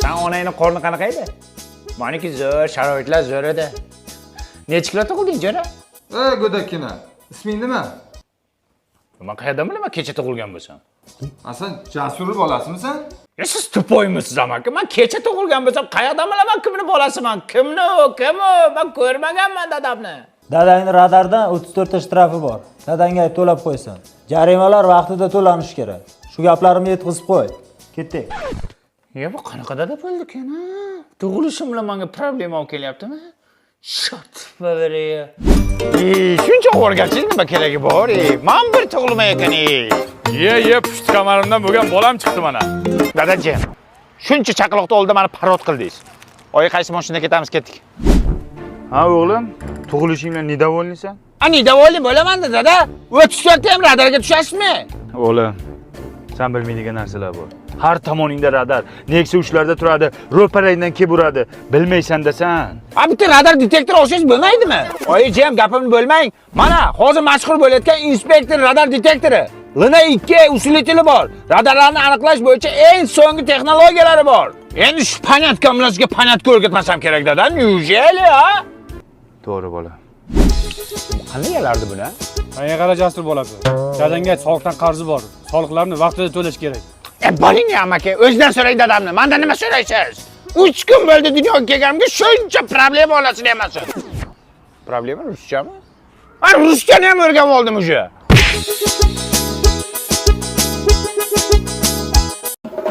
San onangni qorni qanaqa edi? Maniki zo'r, sharoitlar zo'r edi. Necha kilo tug'ilding, jo'ra? Ey go'dakkina, isming nima? Man qayerdan bilaman kecha tug'ilgan bo'lsam? A sen Jasurni bolasimisan? Ya siz tupoymisiz amaki? Man kecha tug'ilgan bo'lsam, qayerdan bilaman kimni bolasiman? Kimni u? Kim u? Man ko'rmaganman dadamni. Dadangni radardan 34 ta shtrafi bor. Dadangga ayt to'lab qo'ysin. Jarimalar vaqtida to'lanishi kerak. Shu gaplarimni yetkazib qo'y. Ketdik. Ya bu qanaqa dada bo'ldi ekan, a? Tug'ilishim bilan menga problema olib kelyaptimi? Shot bavariya. Shuncha o'rgatchilik nima keragi bor? Man bir tug'ilmay ekan. Ye, ye, pushti kamarimdan bo'lgan bolam chiqdi mana. Dadaji, shuncha chaqaloqni oldida meni parod qildingiz. Oyi, qaysi mashinada ketamiz, ketdik. Ha, o'g'lim, tug'ilishing bilan недовольныйsan? A, недовольный bo'laman-da, dada. 34 ta ham radarga tushasizmi? O'g'lim, sen bilmaydigan narsalar bor. Har tomoningda radar, Nexia 3larda turadi, ro'parangdan kelib uradi. Bilmaysan desan. A, bitta radar detektor olsangiz bo'lmaydimi? Oyi, ham gapimni bo'lmang. Mana, hozir mashhur bo'layotgan inspektor radar detektori. Lina 2 usiliteli bor. Radarlarni aniqlash bo'yicha eng so'nggi texnologiyalari bor. Endi shu panatka bilan sizga panatka o'rgatmasam kerak, dada. Неужели, ha? To'g'ri bola. Qanday yalardi buni? Menga qara Jasur bolasi. Dadangga soliqdan qarzi bor. Soliqlarni vaqtida to'lash kerak. Boring amaki, o'zidan so'rang dadamni. Mendan nima so'raysiz? 3 kun bo'ldi dunyoga kelganimga shuncha problema olasini emasin. Problema ruschami? Ha, ruschani ham o'rganib oldim уже.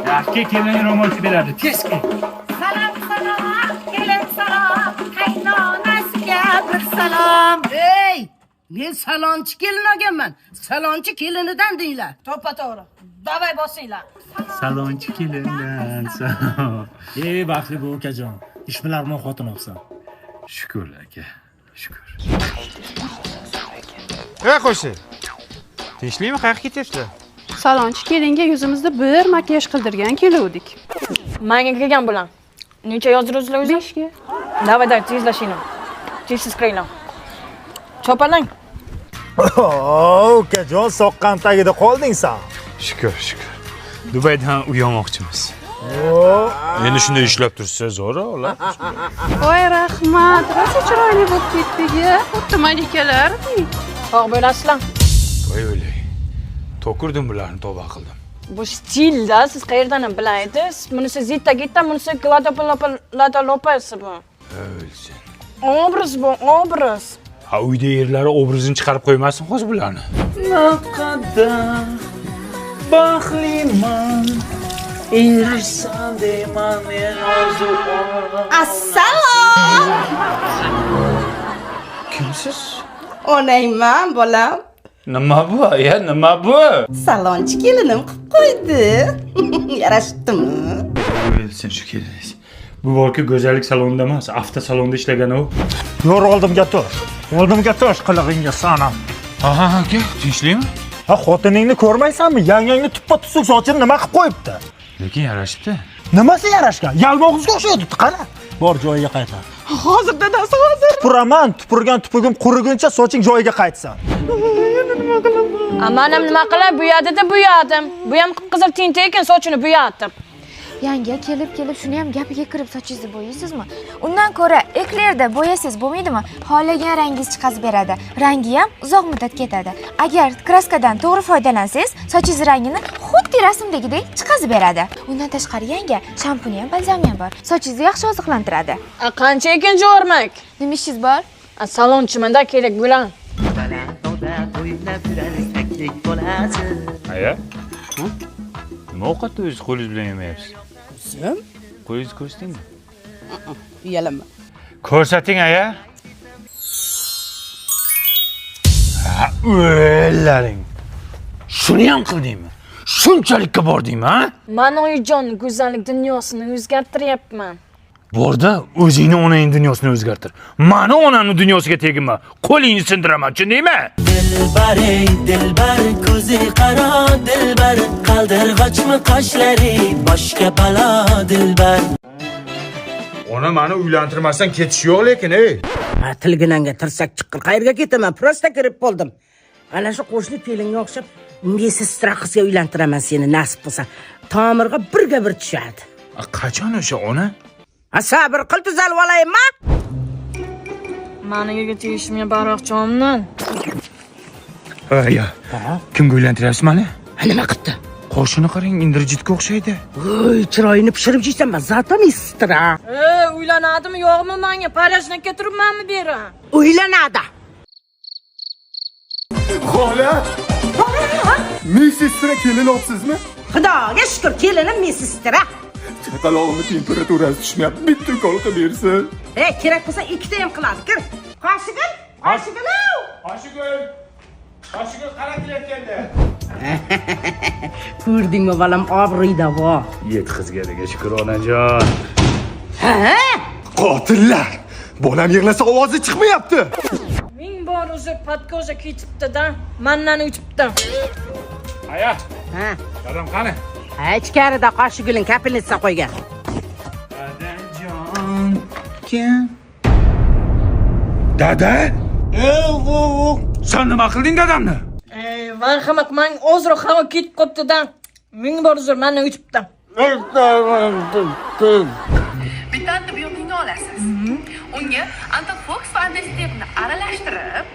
Yaxshi kelin ro'molcha beradi, tez kel. Salom, salom, kelin salom, qaynonasiga bir salom. Ey, men salonchi kelin olganman. Salonchi kelinidan denglar. To'ppa to'g'ri. Davay bosinglar. Salonchi kelindan salom. Ey baxtli bu ukajon. Ishbilarmon xotin olsan. Shukur aka, shukur. Ey qo'shi. Tinchlikmi, qayerga ketyapsizlar? Salonchi kelinga yuzimizda bir makiyaj qildirgan keluvdik. Menga kelgan bilan. Necha yozdiruvsizlar o'zi? 5 ga. Davay, davay, tezlashinglar. Tez kiringlar. Chopalang. Ukajon, soqqan tagida qolding sen. Shukur, shukur. Dubaydan uy olmoqchimiz. Endi shunday ishlab tursa zo'r, ular. Voy rahmat, rosa chiroyli bo'lib ketdik-a. Xuddi malikalardek. Sog' bo'lasizlar. Voy o'lay. To'kurdim bularni, tavba qildim. Bu stilda siz qayerdan ham bilaysiz? Bunisi Zita Gita, bunisi Glada Lopez bu. O'lsin. Obraz bu, obraz. Ha, uyda erlari obrazini chiqarib qo'ymasin hozir bularni. Naqadar baxtliman. Erishsam deyman men orzu. Assalom. Kimsiz? Onangman, bolam. Nima bu? Ya nima bu? Salonchi kelinim qilib qo'ydi. Yarashdimi? O'lsin shu keliningiz. Bu borki go'zallik salonida emas, avtosalonda ishlagan u. Yo'r oldimga tur. Oldimga tur qilig'ingga sanam. Aha, aka, tinchlikmi? Ha, xotiningni ko'rmaysanmi? Yangangni tuppa tuzuq sochini nima qilib qo'yibdi? Lekin yarashibdi. Nimasi yarashgan? Yalmog'izga o'xshaydi, qara. Bor joyiga qaytar. Hozir dadasi, hozir. Tupuraman, tupurgan tupugim quriguncha soching joyiga qaytsin. A, men ham nima qilay, bo'yadi-da bo'yadim. Bu ham qip-qizil tinta ekan, sochini bo'yatib. Yanga kelib-kelib shuni ham gapiga kirib sochingizni bo'yaysizmi? Undan ko'ra eklerda bo'yasangiz bo'lmaydimi? Xohlagan rangingiz chiqazib beradi. Rangi ham uzoq muddat ketadi. Agar kraskadan to'g'ri foydalansangiz, sochingiz rangini xuddi rasmdagidek chiqazib beradi. Undan tashqari yanga shampuni ham, balzami ham bor. Sochingizni yaxshi oziqlantiradi. A, qancha ekan jo'rmak? Nima ishingiz bor? A, salonchimanda kerak bilan. Aya? Nima ovqatni o'zingiz qo'lingiz bilan yemayapsiz? O'zim? Qo'lingizni ko'rsatingmi? Uyalaman. Ko'rsating aya. Ha, o'llaring. Shuni ham qildingmi? Shunchalikka bordingmi, ha? Men oyijon go'zallik dunyosini o'zgartiryapman. Borda o'zingni onangning dunyosini o'zgartir. Mani onamning dunyosiga teginma. Qo'lingni sindiraman, tushundingmi? Dilbar ey dilbar, ko'zi qaro dilbar, qaldirg'ochmi qoshlari, boshga balo dilbar. Ona meni uylantirmasdan ketish yo'q lekin, ey. Ha, tilginanga tirsak chiqqan. Qayerga ketaman? Prosta kirib qoldim. Ana shu qo'shni kelinga o'xshab mesestra qizga uylantiraman seni, nasib qilsa. Tomirga birga bir tushadi. Qachon o'sha ona? Ha, sabr qil, tuzalib olaymi? Mani yerga tegishimga baroqchomdan. Aya. Kimga uylantiryapsiz mani? Nima qilibdi? Qoshini qarang, Indrajitga o'xshaydi. Voy, chiroyini pishirib yeysan, zato mistra. E, uylanadimi yo'qmi menga? Parajnikka turibmanmi beri? Uylanadi. Xola! Mesestra kelin olibsizmi? Xudoga shukur, kelinim mesestra. Chaqalog'imni temperaturasi tushmayapti. Bitta ukol qilib bersin. E, kerak bo'lsa ikkita ham qiladi. Kir. Qoshigul, Qoshigul. Qoshigul. Qoshigul qara keldi. Ko'rdingmi bolam, obro'yda vo. Yetkazganiga shukur onajon. Ha? Qotillar! Bolam yig'lasa ovozi chiqmayapti. Ming bor uzr, podkoza ketibdi-da. Mandan o'tibdi. Aya. Ha. Dadam qani? Ha, ichkarida Qoshigulning kapelnitsa qo'ygan. Dadajon kim? Dada? Sen nima qilding dadamni? Ey, marhamat, mang ozroq havo ketib qolibdi-da. Ming bor uzr, mandan o'tibdi. Bitta antibiotikni olasiz. Unga Antifox va Antistepni aralashtirib,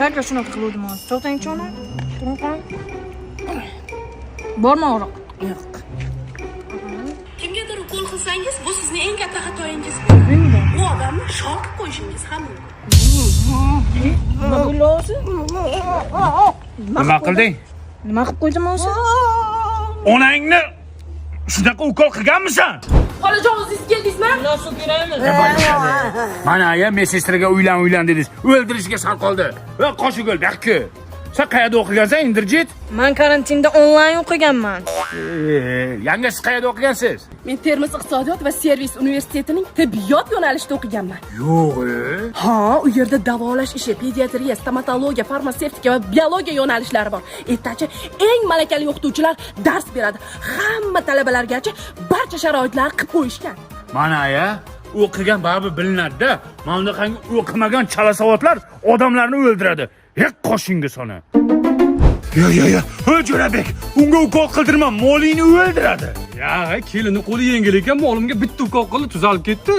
Как раз shunaqa qiluvdim hozir. To'xtangchi ona. Turing qoling. Bormi og'riq? Yo'q. Kimgadir ukol qilsangiz, bu sizning eng katta xatoyingiz. U odamni shok qilib qo'yishingiz ham mumkin. Nima bo'ldi o'zi? Nima qilding? Nima qilib qo'ydim o'zi? Onangni shunaqa ukol qilganmisan? Xolajon, o'zingiz keldingizmi? Nasıl kerakmi? Mana aya mesestraga uylan uylan dedingiz. O'ldirishga sal qoldi. Va Qoshigul, bu Sen qayerda o'qigansan, Indirjit? Men karantinda onlayn o'qiganman. Yanga siz qayerda o'qigansiz? Men Termiz iqtisodiyot va servis universitetining tibbiyot yo'nalishida o'qiganman. Yo'q. Ha, u yerda davolash ishi, pediatriya, stomatologiya, farmatsevtika va biologiya yo'nalishlari bor. Ertachi eng malakali o'qituvchilar dars beradi. Hamma talabalargacha barcha sharoitlar qilib qo'yishgan. Mana aya, o'qigan baribir bilinadi-da. Mana bunaqangi o'qimagan chalasavodlar odamlarni o'ldiradi. Hech qoshingga sona. Yo yo yo, ey Jo'rabek, unga ukol qildirma, molingni o'ldiradi. Ya, kelinni qo'li yengil ekan, molimga bitta ukol qildi, tuzalib ketdi.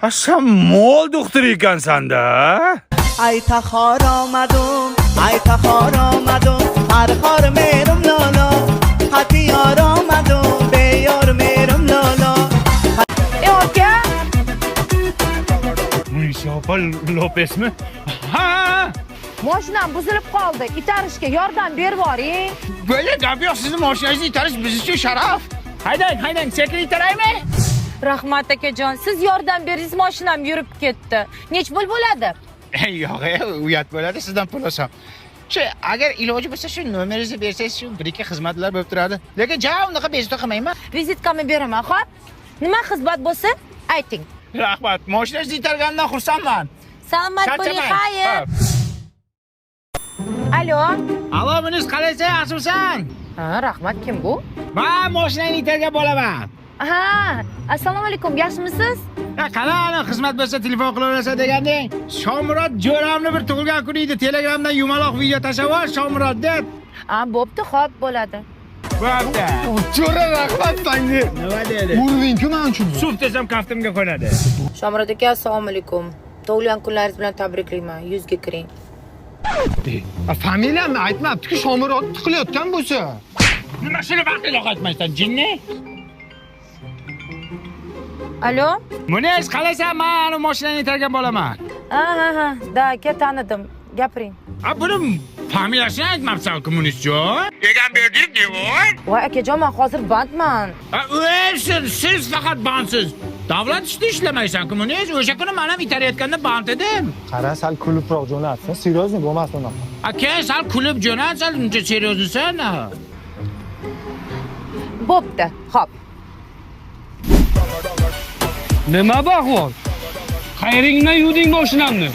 Ha, sen mol doktori ekansan-da. Ay taxor omadim, ay taxor omadim, har xor merim lolo, hati yor omadim, beyor merim lolo. Ey aka, Munisa opa Lopesmi? Ha! Mashinam buzilib qoldi. Itarishga yordam berib yuboring. Böyle gap yo'q, sizni mashinangizni itarish biz uchun sharaf. Haydang, haydang, sekin itaraymi? Rahmat akajon, siz yordam berdingiz, mashinam yurib ketdi. Nech pul bo'ladi? Yo'q, uyat bo'ladi sizdan pul olsam. Shu agar iloji bo'lsa shu nomeringizni bersangiz, shu bir ikki xizmatlar bo'lib turadi. Lekin ja unaqa bezovta qilmayman. Vizitkamni beraman, xo'p? Nima xizmat bo'lsa, ayting. Rahmat. Mashinangizni itarganimdan xursandman. Salomat bo'ling, Charchamang. xayr. Alo. Alo, Munis, qalaysan, yaxshimisan? Ha, rahmat, kim bu? Men mashinangni itargan bo'laman. Ha, assalomu alaykum, yaxshimisiz? Ya qani ana xizmat bo'lsa telefon qilaverasan deganding. Shomurod jo'ramni bir tug'ilgan kuni edi. Telegramdan yumaloq video tashlab yubor Shomurod deb. Ha, bo'pti, xo'p bo'ladi. Bo'pti. Jo'ra, rahmat senga. Nima dedi? Urding-ku men uchun. Suv desam kaftimga qo'nadi. Shomurod aka, assalomu alaykum. Tug'ilgan kunlaringiz bilan tabriklayman. 100 ga kiring. Familiyamni aytmabdi-ku, Shomurod tiqilayotgan bo'lsa. Nima shuni vaqtida qaytmaysan, jinni? Alo? Munis, qalaysan? Men ana mashinani itargan bo'laman. Ha, ha, ha. Da, aka, tanidim. Gapiring. A buni familiyasini aytmabsan-ku, Munisjon. Egamberdiyev devor. Voy akajon, men hozir bandman. Ha, o'lsin, siz faqat bandsiz. Davlat ishida ishlamaysan-ku, Munis. O'sha kuni men ham itarayotganda band edim. Qara, sal kulibroq jo'natsin, серьезный bo'lmasin unaqa. A keyin sal kulib jo'nat, sal uncha серьезный san. Bo'pti, xo'p. Nima bu ahvol? Qayringdan yuvding mashinamni?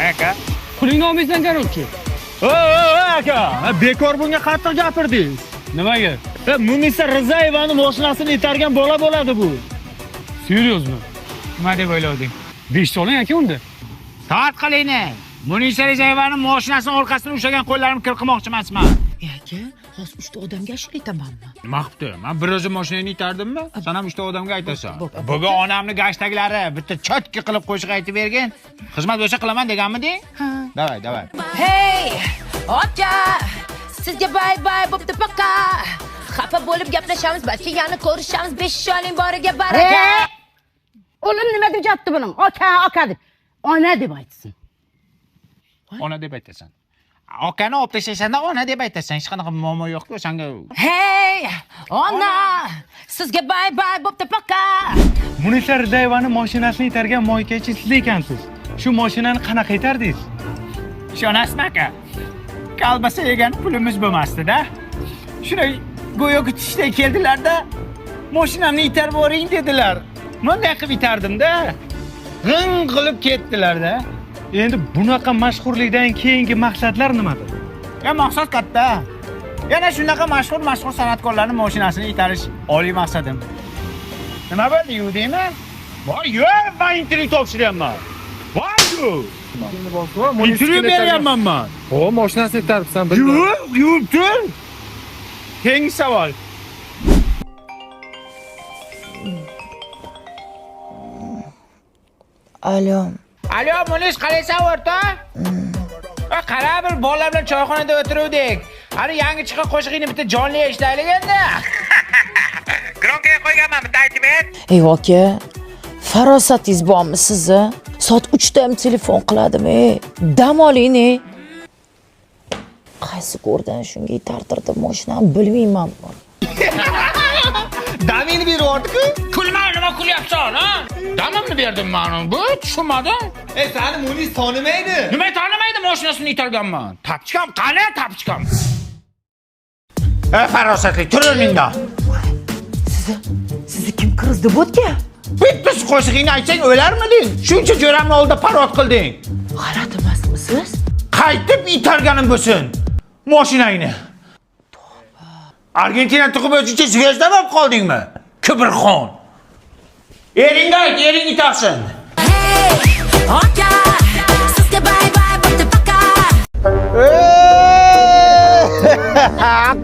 Aka. Pulingni olmaysan, короче. Aka, bekor bunga qattiq gapirdingiz. Nimaga? Munisa Rizayevani mashinasini itargan bola bo'ladi bu. Серьезно? Nima deb o'ylading? 5 ta oling aka unda. Tort qilingni. Munisa Rizayevani mashinasini orqasidan ushlagan qo'llarimni kir qilmoqchi emasman. Aka, Hozir 3 ta odamga ashula aytamanmi? Nima qilibdi? Men bir o'zim mashinani itardimmi? Sen ham 3 ta odamga aytasan. Bugun onamni gashtaglari bitta chotki qilib qo'shiq aytib bergin. Xizmat bo'lsa qilaman deganmiding? Ha. Davay, davay. Hey, aka, sizga bay bay bo'pti пока. Xafa bo'lib gaplashamiz, balki yana ko'rishamiz. 5 oling boriga baraka. O'g'lim nima deb yotdi buning? Aka, aka deb. Ona deb aytsin. Ona deb aytasan. Akani olib tashlaysanda ona deb aytasan. Hech qanaqa muammo yo'q-ku sanga. Hey, ona, sizga bay bay bo'pti пока. Munisa Rizayevani mashinasini itargan moykachi siz ekansiz. Shu mashinani qanaqa itardingiz? Ishonasizmi aka? Kolbasa yegan pulimiz bo'lmasdi-da. Shuni go'yoki tushda keldilar-da, mashinamni itarib boring dedilar. Bunday qilib itardim-da. G'ing qilib ketdilar-da. Endi bunaqa mashhurlikdan keyingi maqsadlar nimadir? Ya maqsad katta. Yana shunaqa mashhur san'atkorlarning mashinasini itarish oliy maqsadim. Nima bo'ldi, yuvdingmi? Voy, yo'q, men intervyu topshiryapman. Voy, yo'q. Intervyu beryapman men. O, mashinasini itaribsan, Yo'q, yuvib tur. Keyingi savol. Alo. Alo, Munis, qalaysan o'rtoq? Qara, bir bolalar bilan choyxonada o'tiruvdik. Hali yangi chiqqan qo'shig'ingni bitta jonli eshitaylik endi. Gronkaga qo'yganman, bitta aytib ber. Ey aka, farosatingiz bormi sizni? Soat 3 da ham telefon qiladimi? Ey, dam oling, ey. Qaysi ko'rdan shunga itartirdim mashinani bilmayman. Damingni berib yubordi-ku. Kulma, nima kulyapsan, ha? Damimni berdim men, bu tushunmadim. Seni Munis tanimaydi. Nima tanimaydi, mashinasini itarganman. Tapchikam qani, tapchikam? Farosatli, tur o'rningdan. Sizni kim kirizdi bu yerga? Bitta qo'shig'ingni aytsang o'larmiding? Shuncha jo'ramni oldida parod qilding. G'alati emasmisiz? Qaytib itarganim bo'lsin mashinangni. Argentina tug'ib o'zicha zvezda bo'lib qoldingmi? Kibrxon. Eringga ayt, ering itarsin. Hey, aka, sizga bay bay bo'pti пока.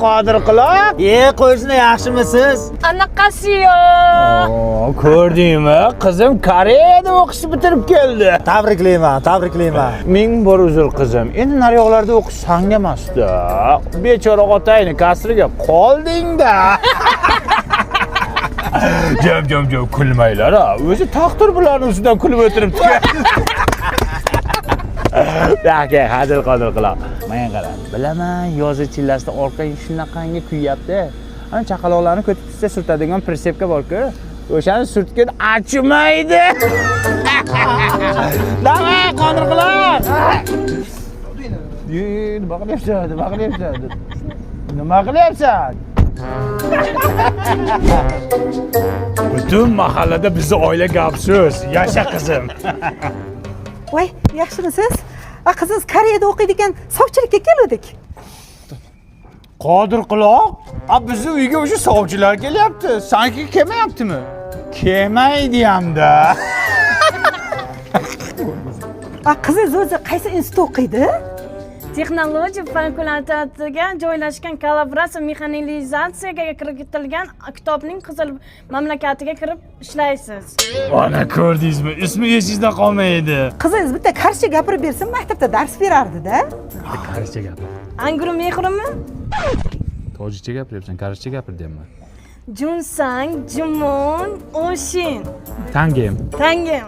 Qodir quloq. Qo'shni yaxshimisiz? Anaqasi yo'q. Ko'rdingmi? Qizim Koreyada o'qishni bitirib keldi. Tabriklayman, tabriklayman. Ming bor uzr qizim. Endi naryoqlarda o'qish sanga emas-da. Bechora otangni kasriga qolding-da. Jam jam jam kulmanglar ha. O'zi taqdir bularning ustidan kulib o'tiribdi. Aka, hazil qodir quloq. Menga qara. Bilaman, yozi chillasida orqang shunaqangi kuyyapti. Ana chaqaloqlarni ko'tib tushsa surtadigan prisepka bor-ku. O'shani surtgin achimaydi. Davay, qodir quloq. Nima qilyapsan? Nima qilyapsan? Nima qilyapsan? Butun mahallada bizni oila gap so'z. Yasha qizim. Voy, yaxshimisiz? Qizingiz Koreyada o'qiydi ekan, sovchilikka keldik. Qodir quloq, bizni uyga o'sha sovchilar kelyapti. Sanki kelmayaptimi? Kelmaydi hamda. Qizingiz o'zi qaysi institutda o'qiydi? Texnologiya fakultetiga joylashgan kollaboratsiya mexanizatsiyaga kiritilgan kitobning qizil mamlakatiga kirib ishlaysiz. Ana ko'rdingizmi? Ismi esingizda qolmaydi. Qizingiz bitta koreyscha gapirib bersin, maktabda dars berardi-da. Koreyscha gapir. Angru mehrimi? Tojikcha gapiryapsan, koreyscha gapir deyapman. Junsang, Jumon, Oshin. Tangim. Tangim.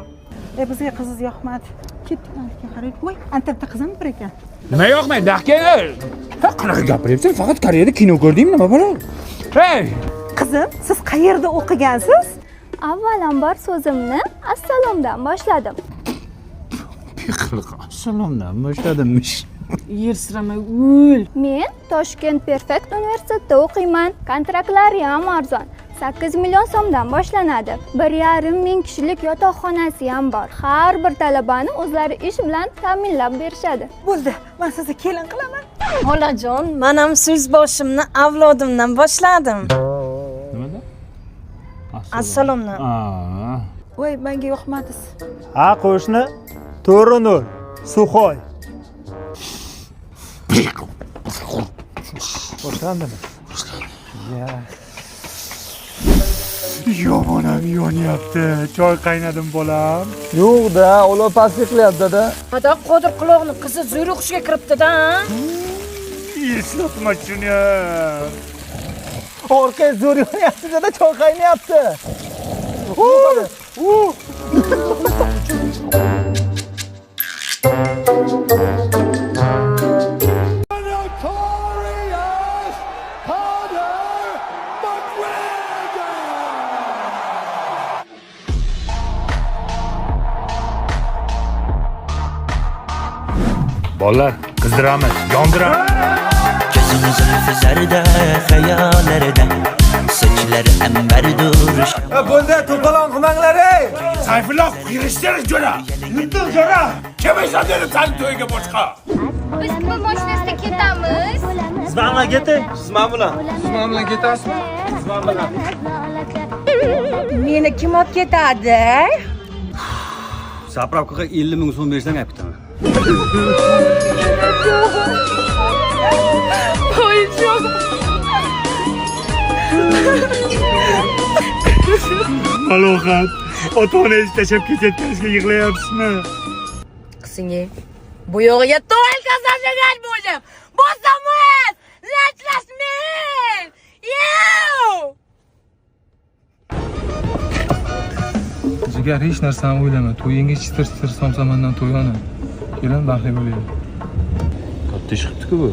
Bizga qizingiz yoqmadi. Ketdik, anaga qaraylik. Voy, anta bitta qizim bor ekan. Nima yoqmaydi? Aka, qanaqa gapiryapsan? Faqat Koreyada kino ko'rdingmi, nima bo'lar? Hey! Qizim, siz qayerda o'qigansiz? Avvalambor so'zimni assalomdan boshladim. Qiliq assalomdan boshladimmish. Yer siramay o'l. Men Toshkent Perfect universitetida o'qiyman. Kontraktlari ham arzon. 8 million so'mdan boshlanadi. 1,5 ming kishilik yotoqxonasi ham bor. Har bir talabani o'zlari ish bilan ta'minlab berishadi. Bo'ldi, men sizni kelin qilaman. Xolajon, men ham so'z boshimni avlodimdan boshladim. Nimada? Assalomdan. Voy, menga yoqmadingiz. Ha, qo'shni 4-0. Suxoy. Boshlandimi? Boshlandi. Ya. Yomonam yonyapti. Choy qaynadim bolam. Yo'q-da, olov pastlik qilyapti dada. Ada Qodir quloqni qizi zo'r o'qishga kiribdi-da. Eslatma shuni. Orqa zo'r yonyapti dada, choy qaynayapti. Bolalar, qizdiramiz, yondiramiz. Gözüm zülfü zerde, xayollarda, sochlar ambardur. Bo'ldi, to'polon qilmanglar ey. Sayfulloh, yig'ishtir jo'ra. Yurtim jo'ra. Kim ishlatadi seni to'yga boshqa? Biz kimni mashinasida ketamiz? Siz men bilan keting. Siz men bilan. Siz men bilan ketasizmi? Siz men bilan. Meni kim olib ketadi? Zapravkaga 50 ming so'm bersang olib ketaman. Malohat, ota-onangizni tashlab ketayotganingizga yig'layapsizmi? Qizingga bu yo'g'iga to'y qazangan bo'ldim. Bosamiz! Lachlashmang! Yow! Jigar, hech narsani o'ylama. To'yinga chitir-chitir somsamandan to'yona. Kelin baxtli bo'laylik. Katta ish qilibdi-ku bu.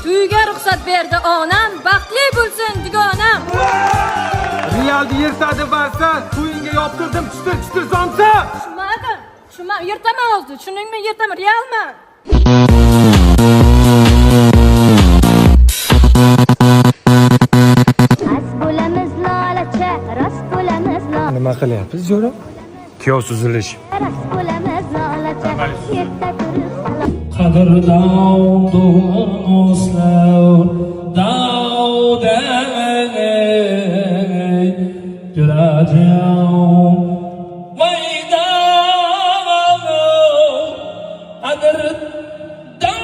Uyga ruxsat berdi onam, baxtli bo'lsin dugonam. Realni yirtadi Barsa, to'yingga yoptirdim chitir-chitir somsa. Tushunmadim. Tushunmadim, yirtaman o'zi. Tushundingmi? Yirtaman, realman. Bo'lamiz lolacha, rost bo'lamiz lolacha. Nima qilyapsiz, jo'ra? Kuyov suzilish. Rost bo'lamiz lolacha. Erta turib salom. Qadrdon do'stlar davdan jo'rajon maydon qadrdon.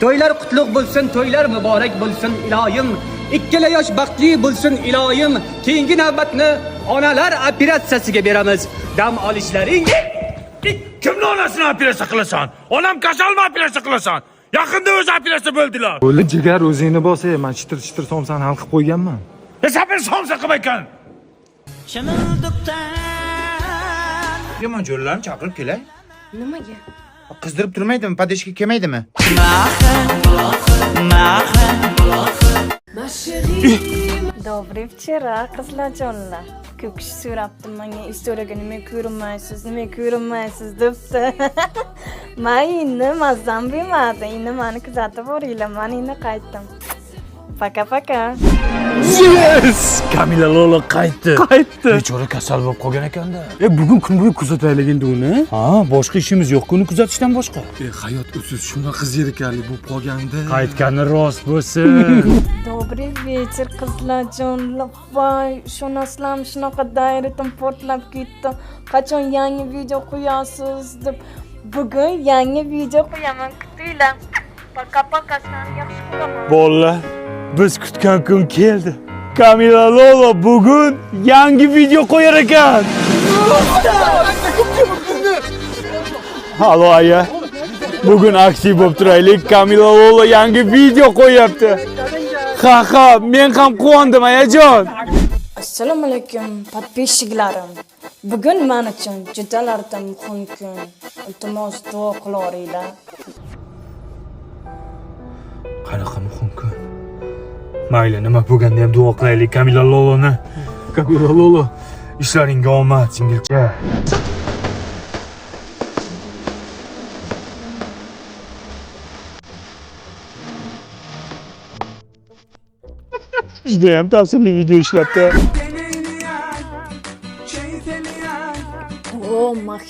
To'ylar qutlug' bo'lsin, to'ylar muborak bo'lsin iloyim. Ikkala yosh baxtli bo'lsin iloyim. Keyingi navbatni onalar operatsiyasiga beramiz. Dam olishlaring. Kimni onasini operatsiya qilasan? Onam kasalmi operatsiya qilasan? Yaqinda o'zi operatsiya bo'ldilar. Bo'ldi, jigar, o'zingni bos, men chitir-chitir somsani hal qilib qo'yganman. Sabr somsa qilmaykan. Yomon jo'ralarni chaqirib kelay. Nimaga? Qizdirib turmaydimi? Padeshga kelmaydimi? Добрый вчера, qizlarjonlar. Ko'p kishi so'rabdi menga istoriyaga nima ko'rinmaysiz, nima ko'rinmaysiz debdi. Men endi mazam bo'lmadi. Endi meni kuzatib boringlar. Men endi qaytdim. Пока-пока. Yes! Kamila Lola qaytdi. Qaytdi. Bechora kasal bo'lib qolgan ekanda. Bugun kun bo'yi kuzataylik endi uni. Ha, boshqa ishimiz yo'q, uni kuzatishdan boshqa. Hayot o'siz shunaqa zerikarli bo'lib qolganda. Qaytgani rost bo'lsin. Добрый вечер, qizlarjonlar. Voy, ishonasizlarmi, shunaqa dayratim portlab ketdi. Qachon yangi video qo'yasiz deb. Bugun yangi video qo'yaman, kutinglar. Пока-пока, sizlarni yaxshi ko'raman. Bolalar, biz kutgan kun keldi. Kamila Lola bugun yangi video qo'yar ekan. Halo aya. Bugun aktiv bo'lib turaylik. Kamila Lola yangi video qo'yapti. Ha ha, men ham quvondim ayajon. Assalomu alaykum, podpischiklarim. Bugun men uchun juda muhim kun. Iltimos duo qilaveringlar. Qanaqa muhim kun? Mayli, nima bo'lganda ham duo qilaylik Kamila Loloni. Kamila Lolo, ishlaringga omad, singilcha. Juda ham ta'sirli video ishlabdi.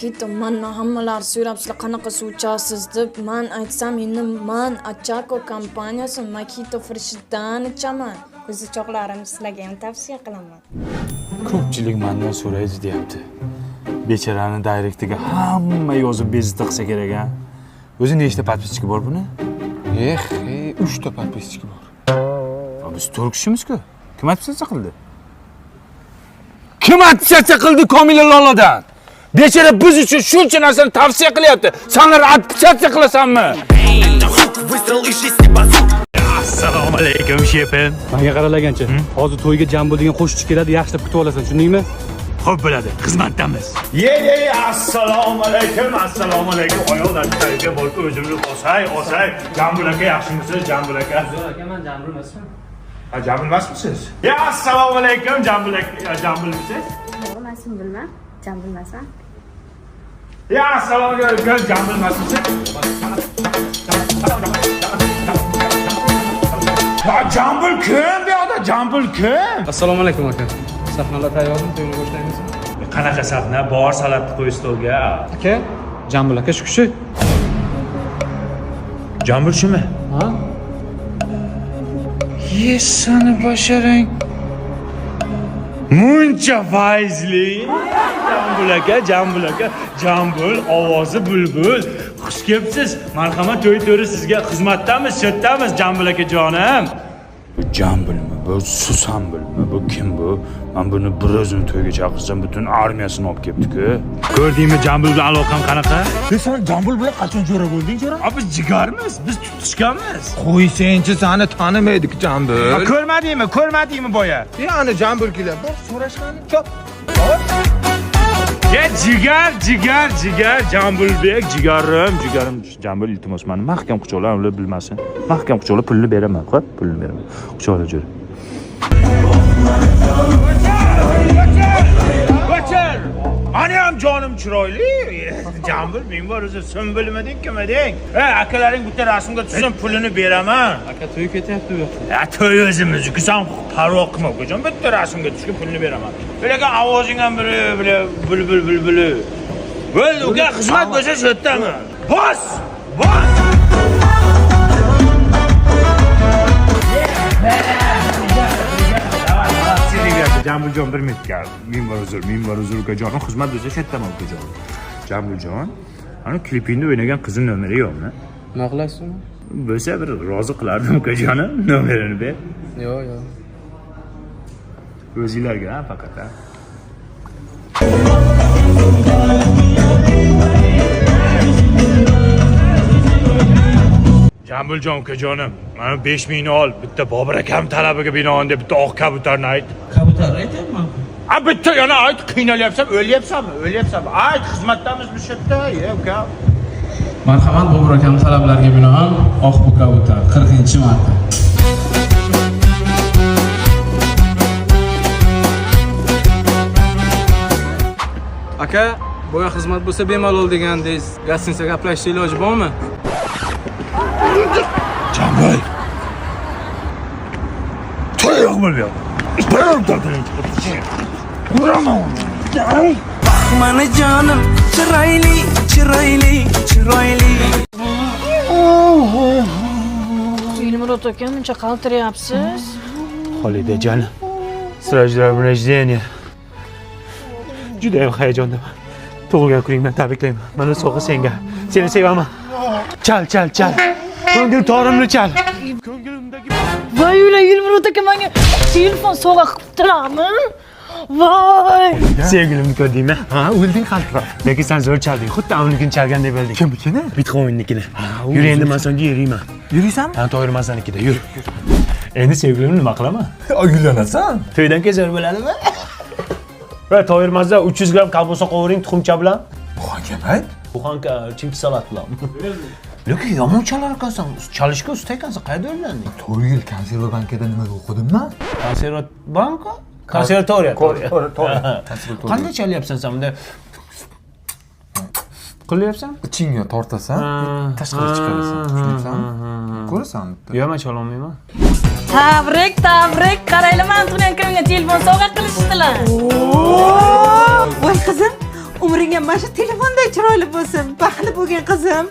Makito mandan hammalari so'rabsizlar qanaqa suv ichasiz deb. Man aytsam, endi man Achako kompaniyasi Makito Freshdan ichaman. Qo'zichoqlarim, sizlarga ham tavsiya qilaman. Ko'pchilik mandan so'raydi deyapti. Bechorani direktiga hamma yozib bezovta qilsa kerak a. O'zi nechta podpisчик bor buni? Eh, 3 ta podpisчик bor. Biz 4 kishimiz-ku. Kim отписаться qildi? Kim отписаться qildi Komila Loladan? Bechora biz uchun shuncha narsani tavsiya qilyapti. Sanlar отписаться qilasanmi? Assalomu alaykum, shefim. Menga qaralagancha. Hozir to'yga Jambul degan qo'shiqchi keladi, yaxshilab kutib olasan, tushundingmi? Xo'p bo'ladi, xizmatdamiz. Ye ye ye, assalomu alaykum, assalomu alaykum. Oyoqdan to'yga borib o'zimni osay, osay. Jambul aka, yaxshimisiz, Jambul aka? Zo'r aka, men Jambul emasman. Ha, Jambul emasmisiz? Ya, assalomu alaykum, Jambul aka, Jambulmisiz? Yo'q, men Sumbulman. Jambul emasman. Ya, assalomu alaykum, Jambul emasmisiz? Ha, Jambul kim bu yoqda? Jambul kim? Assalomu alaykum aka. Sahnalar tayyormi? To'yni boshlaymizmi? Qanaqa sahna? Bor salatni qo'y stolga. Aka, Jambul aka shu kishi. Jambul shumi? Ha? Yesani basharang. Muncha fayzli. Jambul aka, Jambul aka, Jambul ovozi bulbul. Xush kelibsiz. Marhamat, to'y to'ri sizga xizmatdamiz, chetdamiz Jambul aka jonim. Bu Jambulmi? Bu Susambulmi? Bu kim bu? Men buni bir o'zim to'yga chaqirsam butun armiyasini olib kelibdi-ku. Ko'rdingmi Jambul bilan aloqam qanaqa? Sen Jambul bilan qachon jo'ra bo'lding, jo'ra? A biz jigarmiz, biz tutishganmiz. Qo'ysangchi, seni tanimaydik Jambul. Ha, ko'rmadingmi? Ko'rmadingmi boya? Ya'ni Jambul kelib, bor so'rashgani chop. Ya jigar, jigar, jigar, Jambulbek, jigarim, jigarim. Jambul, iltimos, meni mahkam quchoqla, ular bilmasin. Mahkam quchoqla, pulni beraman, xo'p, pulni beraman. Quchoqla jo'ra. O'chir! Mani ham jonim chiroyli. Jambul, men bor o'zi sumbulmiding, kim eding? Ey, akalaring bitta rasmga tushsin, pulini beraman. Aka, to'y ketyapti u yoqda. Ya to'y o'zimizniki, sen parvo qilma, ukajon, bitta rasmga tushgan pulini beraman. Lekin ovozing ham bir bulbul bulbuli. Bo'ldi, uka, xizmat bo'lsa shu yerdaman. Bos! Bos! Jambuljon bir minutga, men bor uzr, men bor uzr ukajonim, xizmat bo'lsa shu yerdaman ukajon. Jambuljon, ana klipingda o'ynagan qizning nomeri yo'qmi? Nima qilasizmi? Bo'lsa bir rozi qilardim ukajonim, nomerini ber. Yo'q, yo'q. O'zinglarga ha, faqat ha. Jambuljon ukajonim, mana 5000 ni ol, bitta Bobur akam talabiga binoan deb bitta oq kabutarni ayt. Kabutarni aytyapman. A bitta yana ayt, qiynalyapsan, o'lyapsanmi? O'lyapsanmi? Ayt, xizmatdamiz bu yerda, ye uka. Marhamat, Bobur akam talablariga binoan oq bu kabutar 40-marta. Aka, boya xizmat bo'lsa bemalol degandingiz. Gostinitsa gaplashishga iloji bormi? Jambul. To'y bo'lmayapti. Uraman uni. Mani jonim chiroyli, chiroyli, chiroyli. Elmurod aka, muncha qaltirayapsiz? Xolidajon, с рождения. Juda ham hayajondaman. Tug'ilgan kuning bilan tabriklayman. Mana sovg'a senga. Seni sevaman. Chal, chal, chal. Ko'ngil torimni chal. Ko'nglimdagi Voy ular, Elmurod aka menga telefon sovg'a qilibdilarmi? Voy! Sevgilimni ko'rdingmi? Ha, o'lding qaltirab. Lekin sen zo'r chalding. Xuddi avnikini chalgandek bo'lding. Kimnikini? Bitcoin'nikini. Yur endi men senga yuriyman. Yuriysanmi? Ha, Toyir Mazanikida yur. Endi sevgilimni nima qilaman? Uylanasan. To'ydan keyin zo'r bo'ladimi? Va Toyir Maza 300 gram kolbasa qovuring tuxumcha bilan. Buxanka ayt. Buxanka chimchi salat bilan. Lekin yomon chalar ekansan. Chalishga usta ekansan. Qayerda o'rganding? 4 yil konserva bankada nimaga o'qidim men? Konserva banka? Konservatoriya. Konservatoriya. Qanday chalyapsan sen bunda? Qilyapsan? Ichingga tortasan, tashqari chiqarasan. Tushunyapsanmi? Ko'rasan bitta. Yo'q, men chalolmayman. Tabrik, tabrik. Qaranglar, men tug'ilgan kunimga telefon sovg'a qilishdilar. Voy qizim, Umring ham mana shu telefonday chiroyli bo'lsin. Baxtli bo'lgin qizim.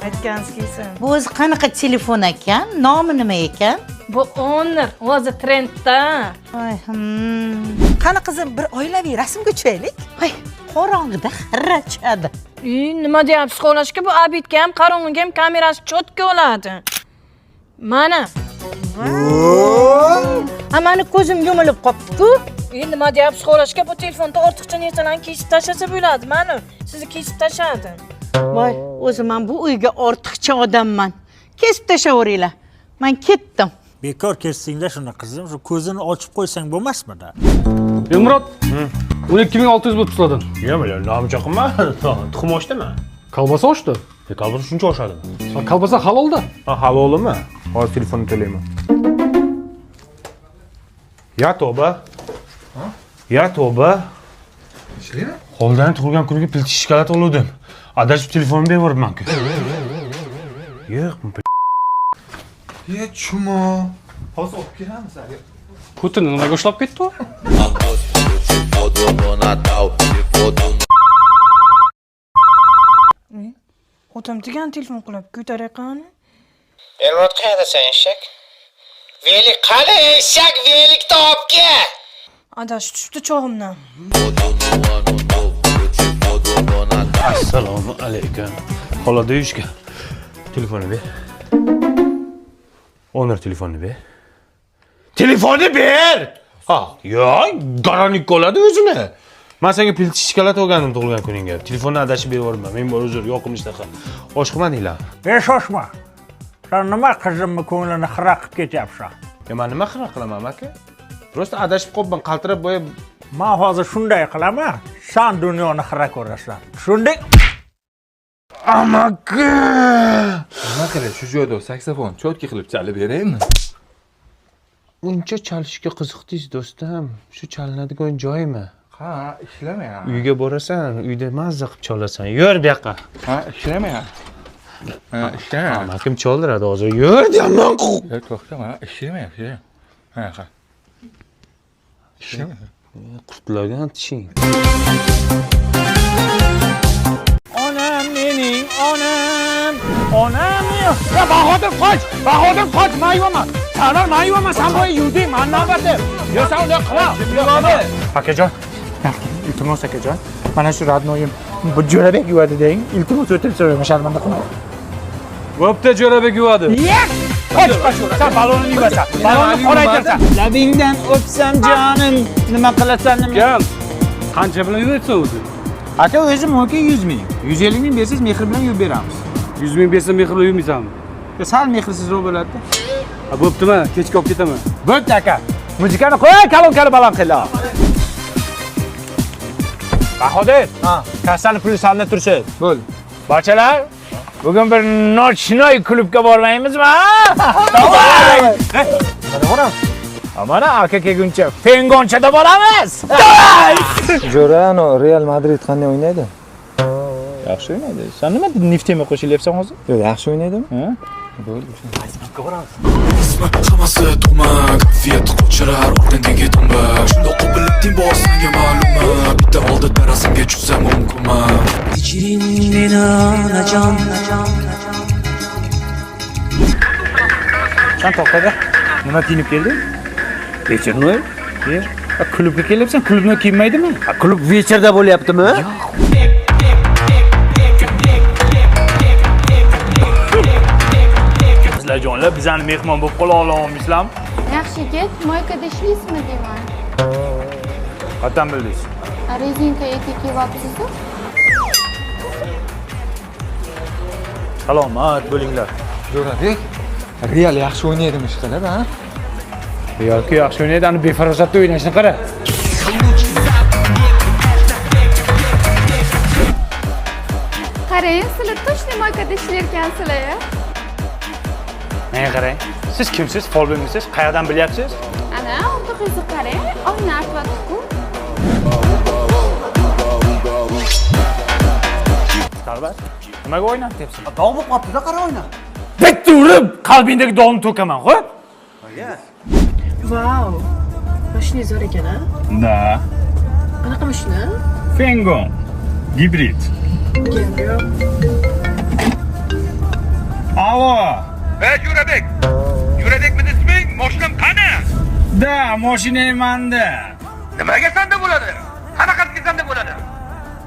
Aytganingiz kelsin. Bu o'zi qanaqa telefon ekan? Nomi nima ekan? Bu Honor, o'zi trendda. Voy, Qani qizim, bir oilaviy rasmga tushaylik. Voy, qorong'ida xirra tushadi. Nima deyapsiz xolashka? Bu abitga ham, qorong'iga ham kamerasi cho'tka bo'ladi. Mana. Ha, mani ko'zim yumilib qopti-ku. Nima deyapsiz xolashka? Bu telefonda ortiqcha narsalarni kesib tashlasa bo'ladi. Mana, sizni kesib tashladi. Voy, o'zim ham bu uyga ortiqcha odamman. Kesib tashlaveringlar. Men ketdim. Bekor kesdingda shuni qizim, shu ko'zini ochib qo'ysang bo'lmasmidi? Elmurod, 12600 bo'lib sizlardan. Yo'q, nomcha qilma. Tuxum oshdimi? Kolbasa oshdi. Kolbasa shuncha oshadimi? Kolbasa halolda. Ha, halolimi? Hozir telefonni to'layman. Ya tavba. Ya tavba. Ishlaymi? Xoldan tug'ilgan kuniga pilti shokolad oldim. Adashib telefonimni berib-ku. Yo'q, Ye chumo. Hozir olib kelamiz aka. Putin nimaga ushlab ketdi u? Otam degan telefon qilib ko'taray qani. Elmurod qayerdasan eshak? Velik qani eshak, velikni olib kel. Adash tushdi chog'imdan. Assalomu alaykum. Xola deyishga. Telefonni ber. Honor telefonni ber. Telefonni ber! Ha, yo, garanik oladi o'zini. Men senga pilti shokolad olgandim tug'ilgan kuningga. Telefonni adashib berib yuborma. Men bor uzr, yo'qim ishtaha. Osh qilmadinglar. Ey shoshma. Sen nima qizimni ko'nglini xira qilib ketyapsan? Ya men nima xira qilaman aka? Prosta adashib qolibman, qaltirab boya. Men hozir shunday qilaman, sen dunyoni xira ko'rasan. Shunday. Amaki! Nima qilay, shu joyda saksofon cho'tki qilib chalib beraymi? Uncha chalishga qiziqdingiz do'stim. Shu chalinadigan joymi? Ha, ishlamayapti. Uyga borasan, uyda mazza qilib chalasan. Yur bu yoqqa. Ha, ishlamayapti. Ha, ishlamayapti. Amakim chaldiradi hozir. Yur deyapman. Yo'q, to'xtama, ishlamayapti. Ha, ha. Ishlamayapti. Qurtlagan tishing. Onam mening onam. Onam. Ya Bahodir qoch! Bahodir qoch, men yuvaman. Sarvar men yuvaman, sen boya yuvding, men navbatim. Yo sen unday qilma. Akajon, iltimos akajon, mana shu radnoyim bu Jo'rabek yuvadi deng. Iltimos o'tirib so'rayman, sharmanda qilma. Bo'pti, Jo'rabek yuvadi. Qoch, qoch, sen balonni yuvasan. Balonni qoraytirsan. Labingdan o'psam jonim, nima qilasan nima? Gel. Qancha bilan yuvaysan o'zi? Aka o'zi mumkin 100 ming. 150 ming bersangiz mehr bilan yuvib beramiz. 100 ming bersam mehr bilan yuvmaysanmi? Yo, sal mehrsizroq bo'ladi-da. Ha, bo'ptimi? Kechga olib ketaman. Bo'pti aka. Muzikani qo'y, kalonkani baland qil. Bahodir, kassani puli sanda tursin. Bo'ldi. Bachalar, bugun bir nochnoy klubga bormaymizmi? Mana boramiz. Mana aka kelguncha Fengonchada boramiz. Jo'ra, ano Real Madrid qanday o'ynaydi? Yaxshi o'ynaydi. Sen nima neftema qo'shilyapsan hozir? Yo'q, yaxshi o'ynaydimi? Ha? Bo'ldi. Klubga boramiz. Hammasi tug'ma, kayfiyat qochirar o'rnidagi tumba. Shundoq bilibding bor senga ma'lummi? Bitta oldi darasimga tushsam mumkinmi? Kechiring meni onajon. Sen to'xtada. Nima kiyinib kelding? Вечерной? Klubga kelyapsan, klubni kiyinmaydimi? Klub вечерda bo'lyaptimi? Qizlarjonlar, bizani mehmon bo'lib qola olmaysizlarmi? Yaxshi yigit, moykada ishlaysizmi deyman. Qachon bildingiz? Rezinka etik kiyapsiz-ku. Salomat bo'linglar. Jo'rabek, Real yaxshi o'ynaydimi ishqilib, ha? Realku yaxshi o'ynaydi, ani befarosatda o'ynashini qara. Qarang, sizlar точно moykada ishlayotgansizlar, ya? Menga qarang. Siz kimsiz? Folbinmisiz? Qayerdan bilyapsiz? Ana, o'rtog'ingizni qarang, oyna artyapti-ku. Sarvar, nimaga o'ynatayapsan? Dog' bo'lib qolibdi-da, qara oyna. Bitta urib, qalbingdagi dog'ni to'kaman, xo'p? Vau! Mashina zo'r ekan, a? Da. Qanaqa mashina? Fengon. Gibrid. Alo. Ey Jo'rabek. Jo'rabekmi isming? Mashinam qani? Da, mashinang menda. Nimaga senda bo'ladi? Qanaqasiga senda bo'ladi?